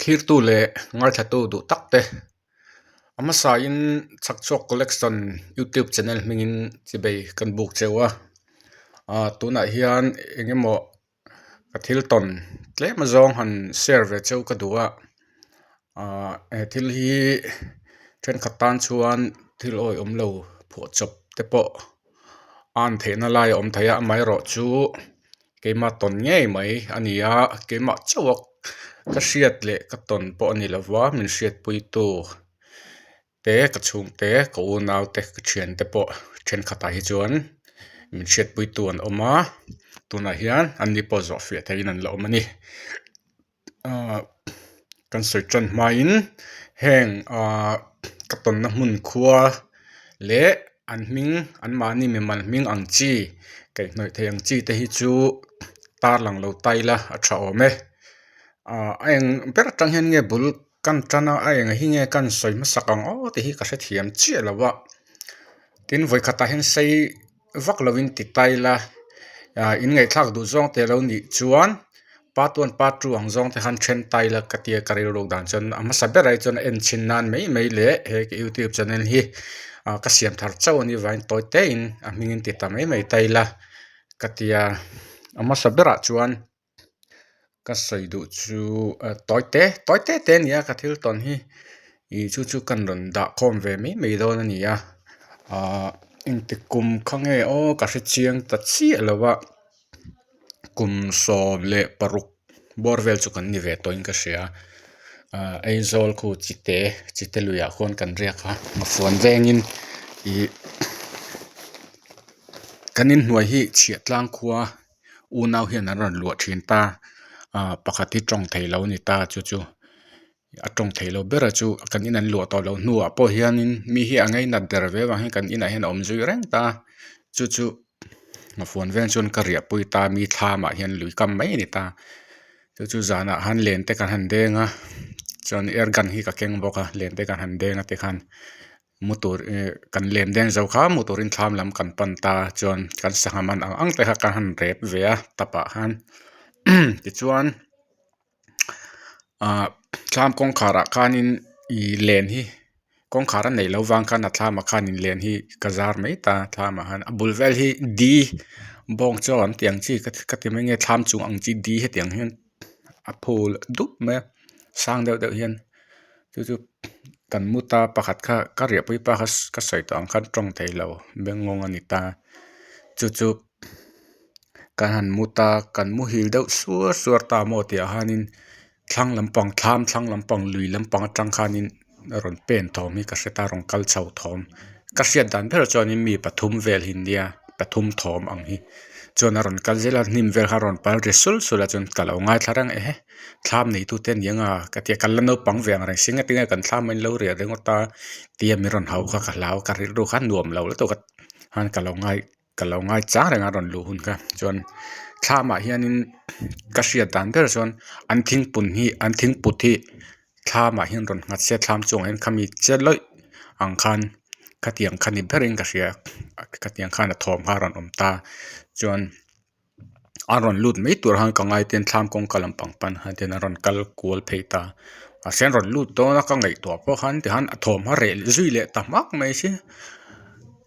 Thlirtu leh ngaithlatu duh tak te a hmasain Chhakchhuak Collection YouTube channel hmingin chibei kan buk cheu a, ah tunah hian eng emaw ka thil tawn tlem azawng han share ve cheu ka duh a, ah he thil hi thenkhat tan chuan thil awihawm lo phuahchawp te pawh a an theihna lai a awm thei a amaherawhchu keimah tawn ngei mai a ni a keimah chauh a ka hriat leh ka tawn pawh a ni lova min hriatpuitu te ka chhungte ka unau te ka thiante pawh thenkhatah hi chuan min hriatpuitu an awm a tunah hian an ni pawh zawh fiah theihin an la awm a ni ahh kan sawi tan hmain heng ahh ka tawnna hmun khua leh an hming an mahni mimal hming ang chi kaihhnawih theih ang chi te hi chu tarlang lo ta ila a tha awm e ahh a eng ber atang hian nge bul kan tan a a eng hi nge kan sawi hmasak ang aw tih hi ka hrethiam chiah lo a tin vawikhatah hian sei vak lovin ti ta ila ah in ngaihthlak duh zawng te lo nih chuan part one part two ang zawng te khan then ta ila ka tia ka rilru dan chuan a hmasa berah hi chuan a en chhin nan mai mai leh he ka youtube channel hi ah ka siam thar chauh a nih vangin tawi te in a hming in ti ta mai mai ta ila ka tia a hmasa berah chuan. Ka sawi duh chu tawi te tawi te te a ni a ka thil tawn hi ih chu chu kan rawn dah khawm ve mai mai dawn a ni a ahh engti kum kha nge aw ka hre chiang ta chiah lo a kum 16 bawr vel chu kan ni ve tawhin ka hria ahh Aizawl khu chite chite luiah khuan kan riak a nghafuan vengin ih kan inhnuai hi chhiahtlang khua. Unau hian an rawn luah thin ta ah pakhat hi tawng thei lo a ni ta chu chu a tawng thei lo ber a chu kan in an luah tawh loh hnuah pawh hianin mi hi a ngainat der ve avang hian kan inah hian a awm zui reng ta chu chu nghafuan vel chuan ka riah pui ta mi thlamah hian lui kam mai a ni ta chu chu zanah han len te kan han deng a chuan air gun hi ka keng bawk a len te kan han deng a tikhan. Mu tur ih kan lem deng zo kha mu turin thlam lam kan pan ta chuan kan sangha man ang ang te kha kan han rep ve a tapah khan tichuan ah thlam kawngkhar ah khanin ih len hi kawngkhar a neih loh vang khan a thlamah khanin len hi ka zar mai ta thlamah khan a bul vel hi di bawng chaw an tih ang chi ka ti mai nge thlam chung ang chi di hetiang hian a phul dup mai a sang deuh deuh hian chu chu kan mu ta pakhat kha ka riahpui pa kha ka sawi tawh ang khan tawng thei lo bengngawng a ni ta chu chu kan han mu ta kan muhil deuh suar suar ta maw tih ah khanin thlang lampang thlam thlang lampang lui lampang atang khanin a rawn pen thawm hi ka hre ta a rawn kal chho thawm ka hriat dan ber chuanin mi pathum vel hi nia pathum thawm ang hi chuan a rawn kal zel a hnim vel kha a rawn pal ri sul sul a chuan ka lo ngaithla reng e thlam neitute aniang a ka tia kan la naupang ve ang reng si ngatinge kan thlam a in lo riah ringawt a tia min rawn hauh kha ka hlau ka rilru kha nuam lo lutuk a khan ka lo ngai ka lo ngai chang reng a rawn luh hun kha chuan thlamah hianin ka hriat dan ber chuan an thingpun hi an thingput hi thlamah hian rawn nghat se thlam chungah hian khami che lawih ang khan khatiang kha ni berin ka hria khatiang khan a thawm kha a rawn awm ta chuan. A rawn lut mai tur khan ka ngai ten thlam kawngka lampang pan khan ten a rawn kal kual phei ta mahse an rawn lut dawn a ka ngaihtuah pawh khan tikhan a thawm a reh zui leh ta hmak mai si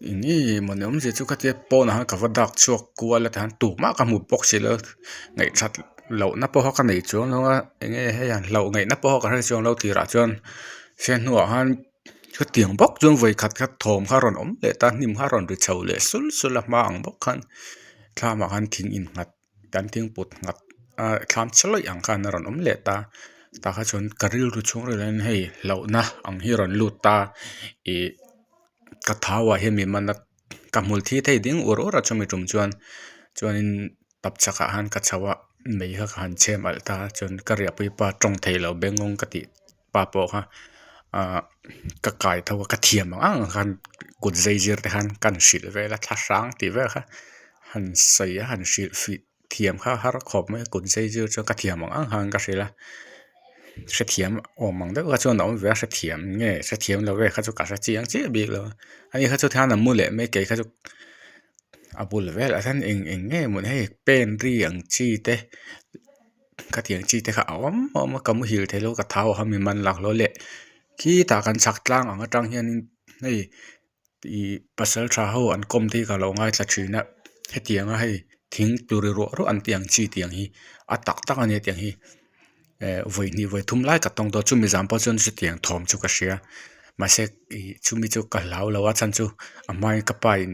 eng nge mawni awmzia chu khatia pawnah khan ka va dak chhuak kual a tikhan tumah ka hmu bawk si lo ngaihthat lohna pawh kha ka nei chuang lo a eng nge hei han hlauh ngaihna pawh ka hre chuang lo tirah chuan hriat hnuah khan chutiang bawk chuan vawikhat kha thawm kha a rawn awm leh ta hnim kha a rawn ri chho leh sul sul a hma ang bawk khan thlamah khan thing innghat kan thingput nghat a thlam che lawih ang khan a rawn awm leh ta tah kha chuan ka rilru chhung reuh hian hei hlauhna ang hi a rawn lut ta ih ka thau ah hian mi man a ka hmul thi thei ding ur ur a chumi tum chuan chuanin tapchhak ah khan ka chho a mei kha ka han chhem alh ta chuan ka riahpui pa tawng theilo bengngawng ka tih pa pawh kha ahh ka kai tho a ka thiam ang ang khan kut zai zir te khan kan hrilh vel a thla hrang tih vel kha han sawi a han hrilh fih thiam kha har khawp mai a kut zai zir chuan ka thiam ang ang khan ka hrilh a hrethiam awm ang deuh kha chuan a awm ve a hrethiam nge hrethiam lo ve kha chu ka hre chiang chiah bik lo a ani kha chu tihian a mu leh mai kei kha chu a bul velah hian eng eng nge maw ni hei pen ri ang chi te. Khatiang chi te kha a awm a awm a ka muhil thei lo ka thau a mi man lak hlawh leh khitah kan chhak tlang ang atang hianin hei ih pasal tha ho an kawm te hi ka lo ngaithla thin a hetiang a hei thing turi ruah ruah an tih ang chi tiang hi a tak tak a nia tiang hi eh vawi hnih vawi thum lai ka tawng tawh chumi zan pawh chuan chutiang thawm chu ka hria mahse ih chumi chu ka hlau lo a chhan chu a hmain ka pa in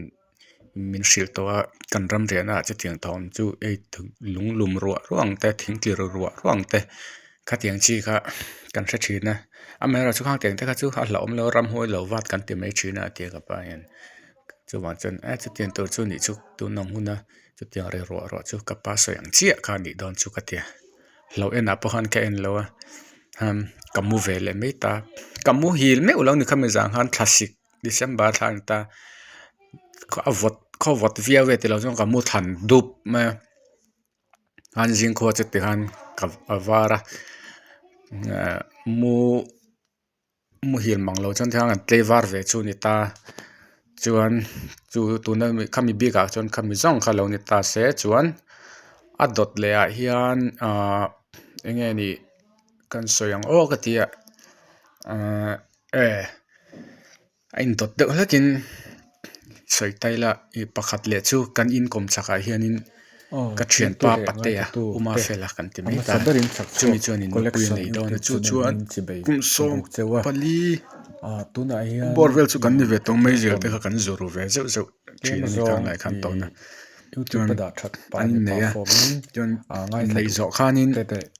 min hrilh tawh a kan ram riahna ah chutiang thawm chu hei lung lum ruah ruah ang te thing tlir ruah ruah ang te khatiang chi kha kan hre thin a amaherawhchu khang tiang te kha chu a hlauhawm lo a ramhuai lo vat kan ti mai thin a a ti a ka pa hian chuvang chuan eh chutiang tur chu nih chu tun ang huna chutiang ri ruah ruah chu ka pa sawi ang chiah kha a nih dawn chu ka ti a hlauh enah pawh khan ka en lo a ka mu ve leh mai ta ka muhil meuh lo a ni khami zan khan thlasik. December thla a ni ta a vawt khaw vawt viau e tilo chuan ka mu thlan dup mai a an zingkhua chu tikhan ka a var a ehh mu muhil mang lo chuan tikhan an tlei var ve chu a ni ta chuan chu tuna mi khami bikah chuan khami zawng kha lo ni ta se chuan a dawt leh ah hian ahh eng nge ni kan sawi ang aw ka ti a ahh. Eh a indawt deuh hlekin sawi ta ila ih pakhat leh chu kan inkawm chakah hianin ka thianpa patea uma fela kan ti mai ta chumi chuanin nupui a nei dawn a chu chuan kum sawm pali bawr vel chu kan ni ve tawh mai zel te kha kan zuru ve zeuh zeuh thin a ni khang lai khan tawhna chuan an innei a chuan inneih zawh khanin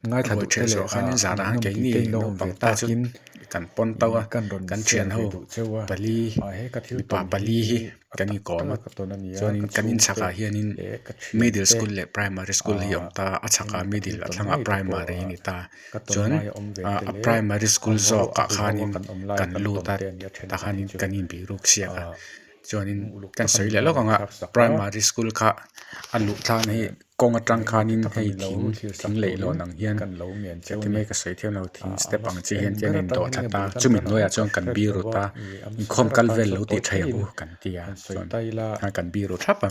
ruai ṭheh zawh khanin zanah khan keini naupang ta chu kan pawn to a kan thian ho pali mipa pali hi kan inkawm a chuanin kan inchhakah hianin middle school leh primary school hi a awm ta a chhakah middle a thlangah primary a ni ta chuan a primary school zawkah khanin kan lut a tah khanin kan inbihruk siak a. Chuanin kan sawi leh lawk ang a primary school kha a luh tlang hi kawng atang khanin hei thing thing leihlawn ang hian heti mai ka sawi thiam lo thing step ang chi hian chuan a indawh thla ta chumi hnuaiah chuan kan biru ta inkhawm kal vel lo tih theih ang u kan ti a chuan kan biru thlap a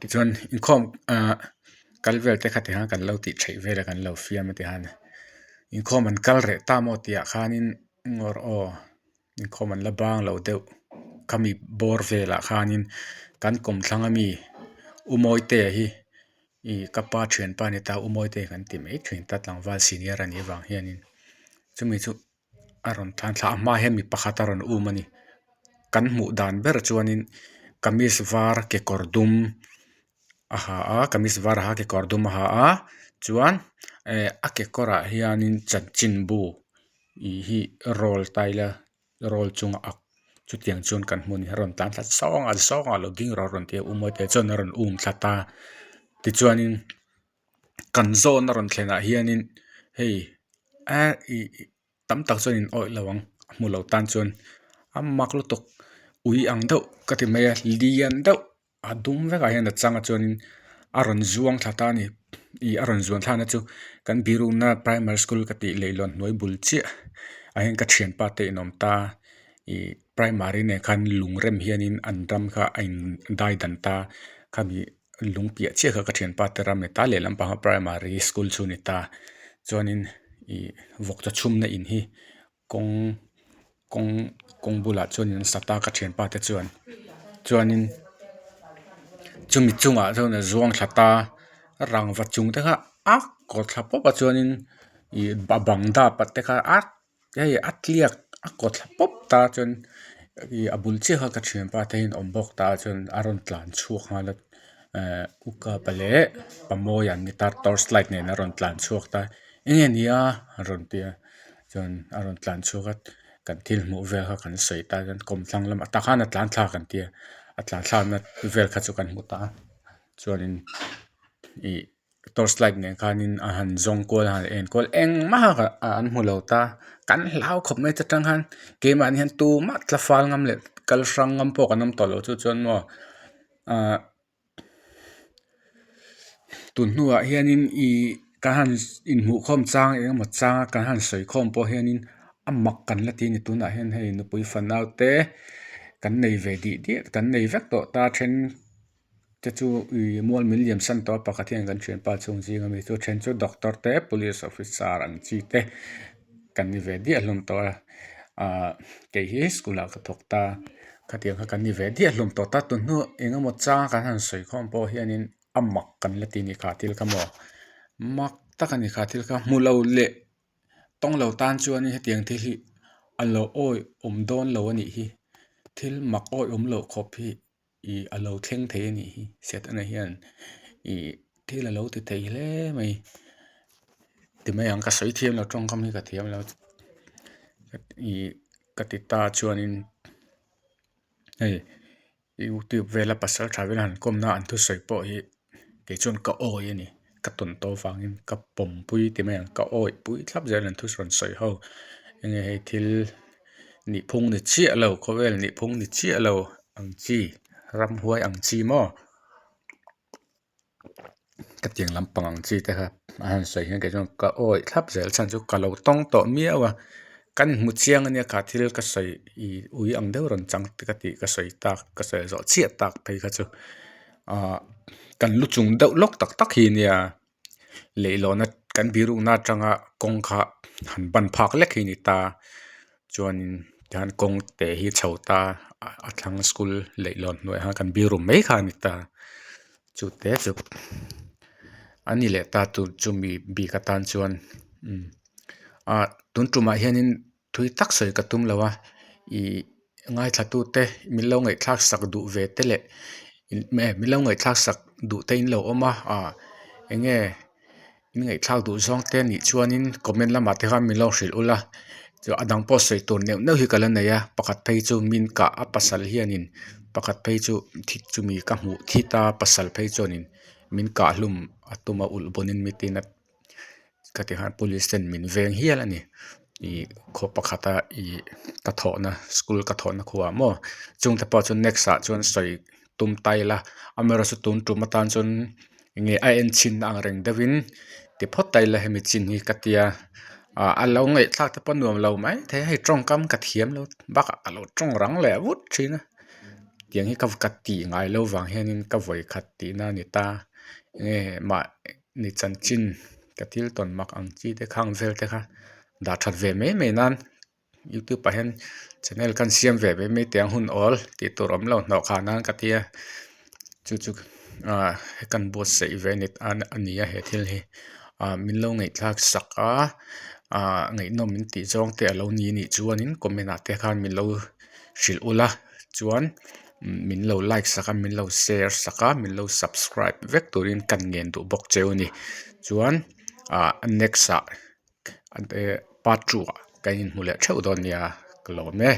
tichuan inkhawm ah kal vel te kha ti khan kan lo tih theih vel a kan lo fiam a ti khan inkhawm an kal reh ta maw tih ah khanin ngawr aw. Inkhawm an la bang lo deuh khami bawr velah khanin kan kawmthlang ami u Mawitea hi ih ka pa thianpa a ni ta u Mawitea kan ti mai thin ta tlangval senior a nih avang hianin chumi chu a rawn tlan thla a a hma hian mi pakhat a rawn um a ni kan hmuh dan ber chuanin kamis var kekawr dum a ha a kamis var a ha a kekawr dum a ha a chuan eh a kekawr ah hianin chanchinbu. Ih hi roll taila roll chunga ak chutiang chuan kan hmu a ni a rawn tlan thla sawng a zawng a lo ding rawh a rawn ti a u mawitea chuan a rawn um thla ta tichuanin kan zawn a rawn thlen ah hianin hei eh ih tam tak chuan in awih lo ang a hmu lo tan chuan a mak lutuk ui ang deuh ka ti mai a lian deuh. A dum vekah hian a chang a chuanin a rawn zuang thla ta a ni ih a rawn zuan thlakna chu kan birukna primary school ka tih leihlawn hnuai bul chiah ah hian ka thianpa te in awm ta ih primary nen khan lung rem hianin an ram kha a in dai dan ta khami lung piah chiah kha ka thianpa te ram a ni ta lehlam pang kha primary school chu a ni ta chuanin ih vawk chaw chhumna in hi kawng kawng kawng bulah chuan an sat a ka thianpa te chuan chuanin chumi chungah chuan a zuang thla ta a rangva chung te kha a kawt thla pawp a chuanin ih a bang dap ah te kha a hei a tliak a kawt thla pawp ta chuan ih a bul chiah kha ka thianpa te hian awm bawk ta chuan a rawn tlan chhuak nghal a ehh u kapa leh pa mawi an ni ta torch light nen a rawn tlan chhuak ta eng nge ni a a rawn ti a. Chuan a rawn tlan chhuak a kan thil hmuh vel kha kan sawi ta chuan kawmthlang lamah tah khan a tlan thla kan tia a tlan thlakna vel kha chu kan hmu ta a chuanin ih torch light nen khanin a han zawng kual a han en kual engmah an hmu lo ta kan hlau khawp mai ta tang khan keimahni hian tumah tla fal ngam leh kal hrang ngam pawh kan awm tawh lo chu chuan maw ahh. Tun hnuah hianin ih kan han inhmuhkhawm chang eng emaw changa kan han sawikhawm pawh hianin a mak kan la ti a ni tunah hian hei nupui fanau te kan nei ve dih diah kan nei vek tawh ta then. Te chu ih mual min liam san tawh a pakhat hian kan thianpa chhung zing ami chu a then chu doctor te police officer ang chi te kan ni ve diah hlawm tawh a ahh kei hi school ah ka thawk ta khatiang kha kan ni ve diah hlawm tawh ta tun hnu eng emaw chang kan han sawi khawm pawh hianin a mak kan la ti a ni kha thil kha maw mak tak a ni kha thil kha hmu lo leh tawng lo tan chuanin hetiang thil hi a lo awih awm dawn lo a nih hi thil mak awih awm loh khawp hi. Ih a lo thleng thei a nih hi setana hian ih thil a lo ti thei hle mai ti mai ang ka sawi thiam lo tawngkam hi ka thiam lo ih ka ti ta chuanin hei youtube vela pasal tha vela han kawmna an thusawi pawh hi kei chuan ka awi a ni ka tawn tawh avangin ka pawmpui ti mai ang ka awi pui thlap zel an thusawi sawi ho enge hei thil nih phung ni chiah lo khawvel nih phung ni chiah lo ang chi ramhuai ang chi maw ka tiang lampang ang chi te kha a han sawi hian kei chuan ka awih thlap zel chhan chu ka lo tawng tawh miau a kan hmu chiang ania kha thil ka sawi ih ui ang deuh rawn chang te ka tih ka sawi tak ka sawi zawh chiah tak phei kha chu ahh kan lu chung deuh lawk tak tak hi nia leihlawn a kan birukna atanga kawng kha han ban phak lek hi a ni ta chuanin tihian kawng te hi chho ta a thlang school leihlawn hnuaiah khan kan biru mai kha a ni ta chu te chu a ni leh ta chu chumi bik atan chuan umm ah tun tumah hianin thui tak sawi ka tum lo a ih ngaithlatute min lo ngaihthlak sak duh ve te leh min lo ngaihthlak sak duh te in lo awm a ah eng nge in ngaihthlak duh zawng te nih chuanin comment lamah te khan min lo hrilh ula a dang pawh sawi tur neuh neuh hi ka la nei a pakhat phei chu min kah a pasal hianin pakhat phei chu thi chumi ka hmuh thi ta pasal phei chuanin min kah hlum a tum a ulh bawnin mitin a. Ka ti khan police ten min veng hial a ni ih khaw pakhata ih ka thawhna school ka thawhna khuaah maw chungte pawh chu next ah chuan sawi tum ta ila amaherawhchu tun tum atan chuan enge a en chhin na ang reng deuhin ti phawt ta ila hemi chin hi ka tia ah a lo ngaihthlak te pawh a nuam lo maithei a hei tawngkam ka thiam lo bakah ka lo tawng rang leh vut thin a tiang hi ka tih ngai loh vang hianin ka vawi khat tihna a ni ta enge mah. Ni chanchin ka thil tawn mak ang chi te khang vel te kha dah that ve mai mai nan youtube ah hian channel kan siam ve mai mai teh ang hun awl tih tur awm lo hnawh khah nan ka tia chu chu ah kan buatsaih ve a ni a he thil hi ah min lo ngaihthlak sak a ah ngaihnawm min tih zawng te a lo ni anih chuanin comment ah te khan min lo hrilh ula chuan. Min lo like sak a min lo share sak a min lo subscribe vek turin ka ngen duh bawk cheu a ni chuan ah next ah part two ah kan inhmu leh theuh dawn nia ka lawm e.